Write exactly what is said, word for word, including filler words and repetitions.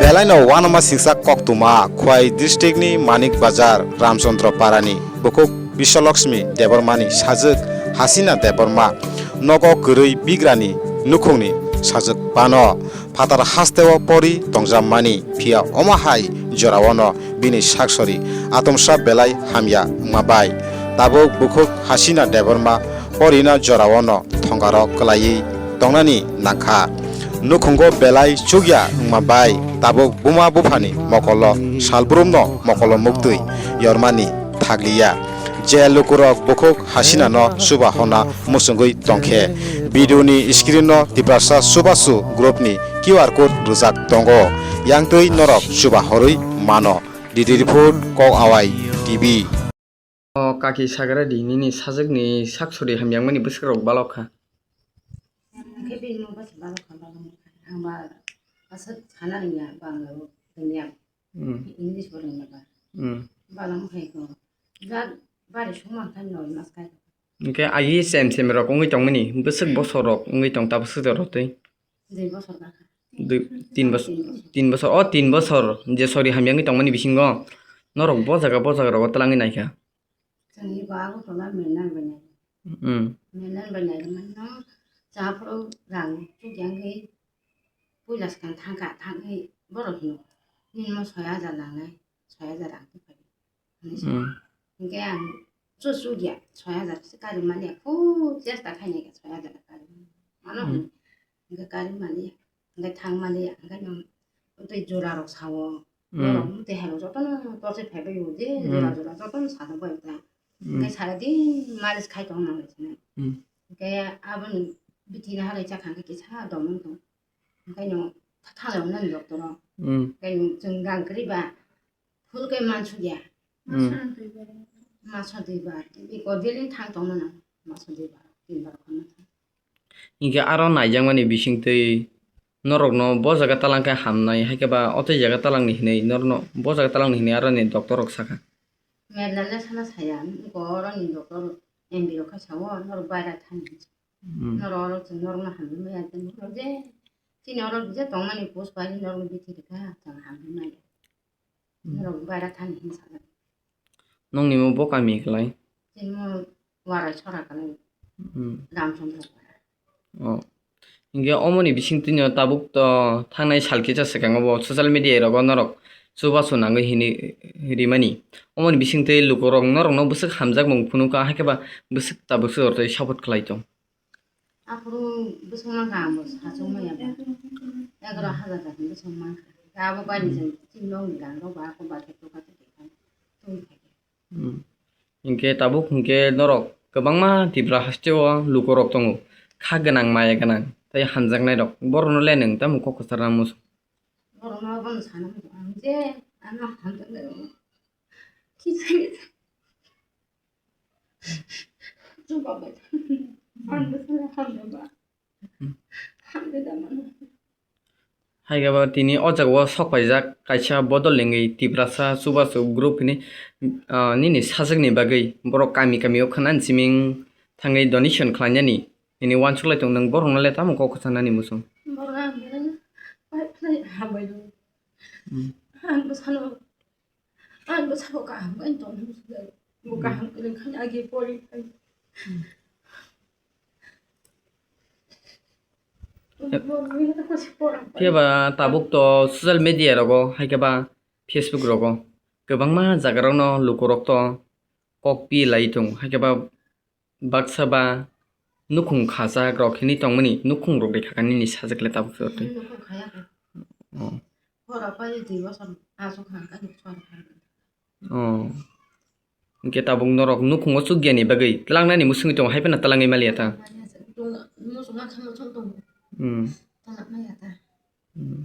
Belaino uanama singsa koktwma Khwai district ni Manik Bazar Ramchandra Parani bukhuk Biswalakshmi Debbarmani sajwk Hasina Debbarma nogo kwrwi bigrani nukhungni sajwk bano. Phatar hasteo pori tongjammani, phiya omo hai joraono bini saksori atomsa belai hamya wngma bai. Tabuk bukhuk Hasina Debbarma porina joraono thongaro kwlaiwi tongnani nangkha. Nukhungo belai chukya wngma bai tabuk buma buphani mokolo salbrumno mokolo muktwi yormani thakliya. Je lukurok bukhuk Hasinano chuba hona muchungwi tongkhe, video ni screen no Tiprasa Chubachu group ni Q R code rwjak tongo. Yangtwi norok chuba horwi mano. D D report, Kok Awai T V. O kaki sagra di, nini sajwkni saksori hamyangmani bwswkrok balok kha. Hwnkhe bini mokol se balok kha, balok kha. Ang ba aswk sana rwngya, Bangla o rwngya, Hmm. English bo rwngya ba. Hmm. Balok khai ko. Ja bari songma khai no mas khai. Hwnkhe agi sem sem rok wngwi tongmani, bwswk bosor rok wngwi tong tabuk swk jorok twi. Dui bosor ka kha. Dui, tin bosor, tin bosor. Tin bosor. O tin bosor je sori hamyangwi tongmani bisingo norok bo jaga bo jaga rogo twlangwi naikha. Chwngni bo Agartala Mennai bai nai. Hmm. Mennai bai nai mano cha phuru rang chukya wngwi puila swkang thangkha, thangwi borok hino, "Nini mo soi hajar nangnai, soi hajar ang twi phai." Hinwi sa. Hmm. Hinkhe ang chu chukya, soi hajar se kari mani, khu chesta khainai khe soi hajar kari mano. Hmm. Hinkhe kari mani, hinkhe thang mani, hinkhe nwng tei jora rok sao. Hmm. Borok tei hai rok jotono torchwi phaibai o je, hmm, jora jora jotono sajak bai ta. Hmm. Hinkhe sara din malis khai tong nang sinai. Hmm. Hinkhe aboni bithi na halai chakha hinkhe kisa dom wng tong. Hinkhe no thanglai nani doctor o. Hmm. Hinkhe chwng gang kwrwi ba phul khe mansukya. Hmm. Masa dui bar. Iko daily thang tong nang masa dui bar, tin bar khon thang. Hinkhe aro naijakmani bisingtwi norokno bo jaga talang khe hamnai, hai khe ba o tei jaga talangni hinwi norokno bo jaga talangni hinwi aroni doctor rok sakha. Merla le sana saya, iko oroni doctor M D rok khe sao, norok baira thani. Hmm. Norok oro chwng norokno hamjak maya, chwng norok je chini oro je tongmani post pai norokno bithi rwkha, chwng hamjak maya. Hmm. Norok baira thani hin sajak. Nongni mo bo kami kwlai? Chini mo Warai sora kwlai. Hmm. Ramchandra Para. Oh. Hinkhe omoni bisingtwino tabuk to thangnai sal kisa swkango bo social media rogo norok chubachu nangwi hinwi rimani. Omoni bisingtwi lukurok norokno bwswk hamjakmung phunukha, hai khe ba bwswk tabuk swk tei support khlai tong. Aphuru bwswk mankha ang bo sachuk maya ba. Egaroh hajar da hinwi bwswk mankha. Abo bai ni chwng chini nokni gang rok ba ako bai khe tuka tuki kha. Twi kha khe. Hmm. Hinkhe tabuk hinkhe norok kwbangma Tripura hasteo lukurok tongo. Kha gwnang, maya gwnang tei hamjaknairok. Borokno le nwng tamo kok kwchar nang muchung? Borokno abono sana muchung ang je ano hamjaknairokno kisa kisa chubabai thango. Ang bwsano hamjak ba. Hamjak da mano. Hai khe bo tini o jaga o sok paijak kaisa bodol lengwi Tiprasa chubachu group hinwi, ah, nini sajwkni bagwi borok kami kami o khwnani siming thangwi donation khlainani hinwi uansuk lai tongo. Nwng borokno le tamo kok kwchanani muchung? Borok ang belai no pai phlai hambai rw. Hmm. Ang bwsano Ang bwsabo kaham bai tongmani swkang. Bo kaham kwrwng khe agi pori khai. Phiya ba tabuk to social media rogo, hai khe ba Facebook rogo kwbangma jaga rokno lukurok to kok pi lai tongo, hai khe ba baksa ba nukhung khajak rok hinwi tongmani, nukhung rok de kha nini sajwk le tabuk se twi. Nukhung khaya khe. Oh. Hora pai twi bosor aswk kha khe sor kha. Oh. Hinkhe tabuk norok nukhungo chukya ni bagwi tlangnani muchungwi tongo, hai phano tlangwi maliya ta. Maliya se tongo, muchung ma khe muchung tongo. Hmm. Tlangmaya ta. Hmm.